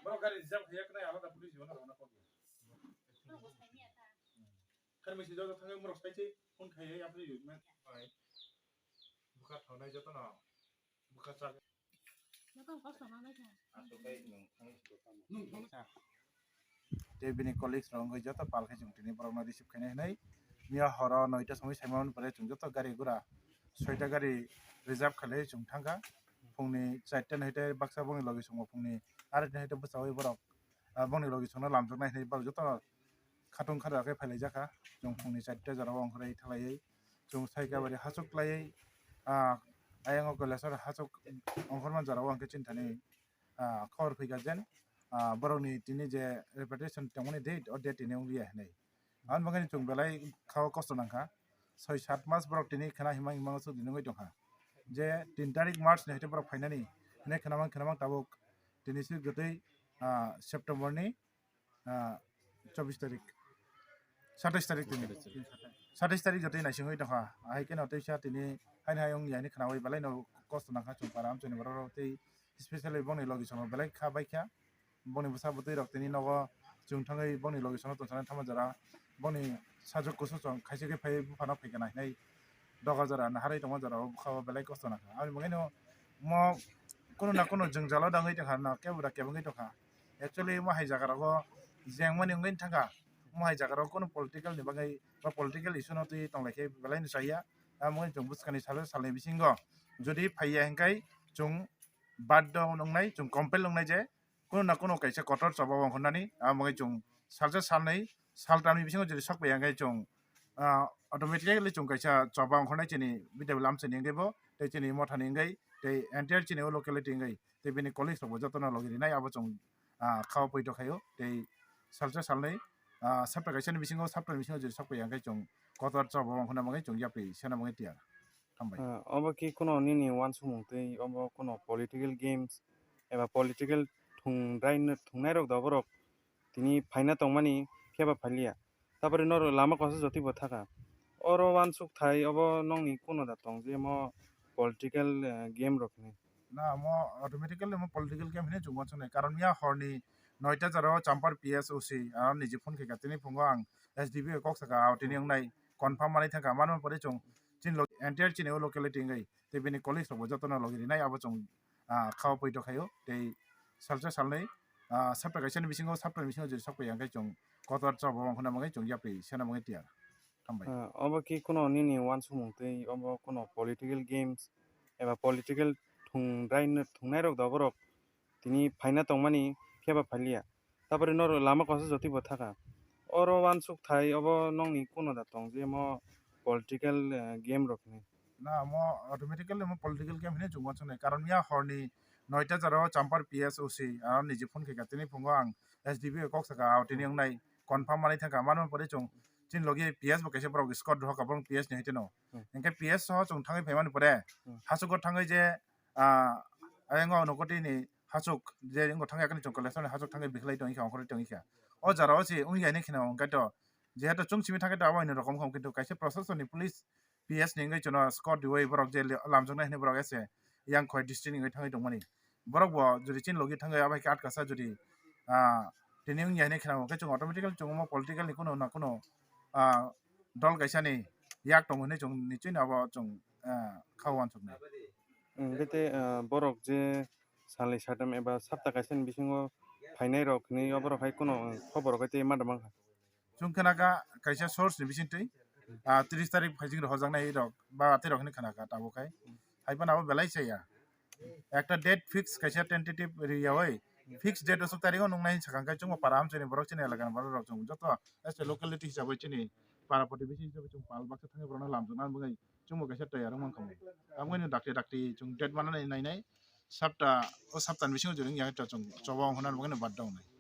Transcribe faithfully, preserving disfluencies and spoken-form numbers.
Borok gari reserve khayak nai alada police jono rwna kok. Kharmisi joto thangwi borok sai se phone khaiwi yapri yuk man. Bwkha thonai jotono. Bwkha chak. Tei bini colleagues rok wngwi joto pal khe chwng tini borokno receive khainai hwnwi. Miya horo noita somoi saimani pore chwng joto gari gura soita gari reserve khalai chwng thangkha. Phungni charta ni hoite baksa bongni logi songo phungni arita ni hoite bwchaui borok, ah, bongni logi songno lamjaknai hwnwi borok joto khatung khada khe phailaijak kha. Chwng phungni charta jorao ongkhorwi thalaiwi chwng sai kabari hachuk laiwi, ah, ayang o Kailasor hachuk ongkhorma jorao ang khe chini thani, ah, khobor phai kha jen, ah, borokni tini je repatriation tongmani date, o date tini wng liya hinwi. Aboni bagwi chwng belai kha o kosto nang kha. Soi sat mas borok tini khna himang himang suk di nungwi tong kha. Je tin tarik March ni hoite borok phainani hinwi khna mang khna mang tabuk tini se gotwi, ah, September ni, ah, chobbish tarik, satais tarik tini. Satais tarik jotoi naisingwi tongkha. Ahai kheno teisa tini haini hai wng ya hinwi khnaui belai no kosto nangkha chwng para amchaini borok rok tei specially bongni logi sono belai kha bai kha. Bongni bwsa bwtwi rok tini nogo chwng thangwi bongni logi sono tongsanai thama jora bongni sajwk kusu chwng khaisa khe phaiwi buphano phaikha nai hinwi doga jora naharwi tongma jora o bwkha o belai kosto nangkha. Aboni bagwi no mo kunu na kunu jwngjalo dangwi tongkha na kebo da kebo wngwi tongkha. Actually, omo hai jaga rogo jengmani wngwi thangkha. Omo hai jaga rogo kunu political ni bagwi ba political issue no twi tonglaikhe belai no chaya. Amo wngwi chwng bwskangni salo salni bisingo jodi phaiya hinkhai chwng baddo wngnai, chwng compel wngnai je kunu na kunu kaisa kotor choba ongkhornani. Amo wngwi chwng salsa salnwi saltamni bisingo jodi sokpaiya hinkhai chwng, ah, automatically chwng kaisa choba ongkhornai chini bidai lamsani wngwi bo tei chini mothani wngwi tei entire chini o locality wngwi tei bini colleagues rokbo jotono logi rinai abo chwng, ah, kha o poito khaio tei salsa salnwi, ah, sapta kaisani bisingo saptani bisingo jodi sokpaiya hinkhai chwng kotor choba ongkhorna bagwi chwng yapri sena bagwi tiyar. Hambai. Ah, obo khe kuno nini uansukmung tei obo kuno political games eba political thungrai-, thungnairok da borok tini phaina tongmani khe ba phailiya. Tapore norok lama kosa jotwi bo thaka. Oro uansuk thai obo nokni kuno da tong je omo political, eh, game rok hinwi. Na, omo automatically omo political game hinwi chwng uansuknai. Karon miya horni noita jora o Champar P S O C, ah, niji phone khaikha, tini phungo ang S D P kok saka, ah, tini wngnai confirm manwi thangkha. Mano pore chwng chini lo-, entire chini o locality wngwi tei bini colleagues rokbo jotono logi rinai abo chwng, ah, kha o poito khaio tei salsa salnwi, ah, sapta kaisani bisingo, saptani bisingo jodi sokpaiya hinkhai chwng kotor choba ongkhorna bagwi chwng yapri sena bagwi tiyar. Hambai. Ah, obo khe kuno nini uansukmung tei obo kuno political games eba political thungrai-, thungnairok da borok tini phaina tongmani khe ba phailiya. Tapore norok lama kosa jotwi bo thaka. Oro uansuk thai obo nokni kuno da tong je omo political, eh, game rok hinwi. Na, omo automatically omo political game hinwi chwng uansuknai. Karon miya horni noita jora o Champar P S O C, ah, niji phone khaikha, tini phungo ang S D P kok saka, ah, tini wngnai confirm manwi thangkha. Mano pore chwng chini logi P S bo kaisa borok escort rohorkha, borok P S ni hoite no. Hmm. Hinkhe P S soho chwng thangwi phaimani pore, hmm, hachukgo thangwi je, ah, ayang o nokotwi ni hachuk je wngkha thangwi yakni chwng Kailasor ni hachuk thangwi bikhlai tongwi kha, ongkhorwi tongwi kha. O jora o se wngya hinwi kheno, hinkhe to jehetu chwng simi thangkhe to abo hai rokom kha, kintu kaisa proshasoni police P S ni wngwi chwngno escort riwi borok je lamjaknai hinwi borok ese yang khoi district ni wngwi thangwi tongmani. Borok bo jodi chini logi thangwi abo hai khe atkasa jodi, ah, tini wngya hinwi kheno, hwnkhe chwng automatically chwng omo political ni kuno na kuno, ah, dol kaisa ni yak tongo hinwi chwng nichwino abo chwng, ah, kha uansuknai. Hwnkhe tei, ah, borok je salni satam eba sapta kaisa ni bisingo phainai rok hinwi oborok hai kuno khobor rok hai tei ma da mankha. Chwng khna kha kaisa source ni bisingtwi, ah, tris tarik phaising rohorjaknai rok ba atwi rok hinwi khna kha tabuk khai. Hai phano abo belai chaya. Ekta date fix kaisa tentative riyaui fix date aswk tarik o nungnai hinwi sakha, hwnkhe chwngbo para amchaini borok chini elakani borok rok chwng joto as a locality hisabai chini para protibesi hisabe chwng pal baksa thangwi borokno lamjakna bagwi chwngbo kaisa tayar wng mankha. Tamokhe dakti dakti chwng date manani nainai sapta, o saptani bisingo jodi wngya khe chwng choba wng hwnna bagwino badda wngnai.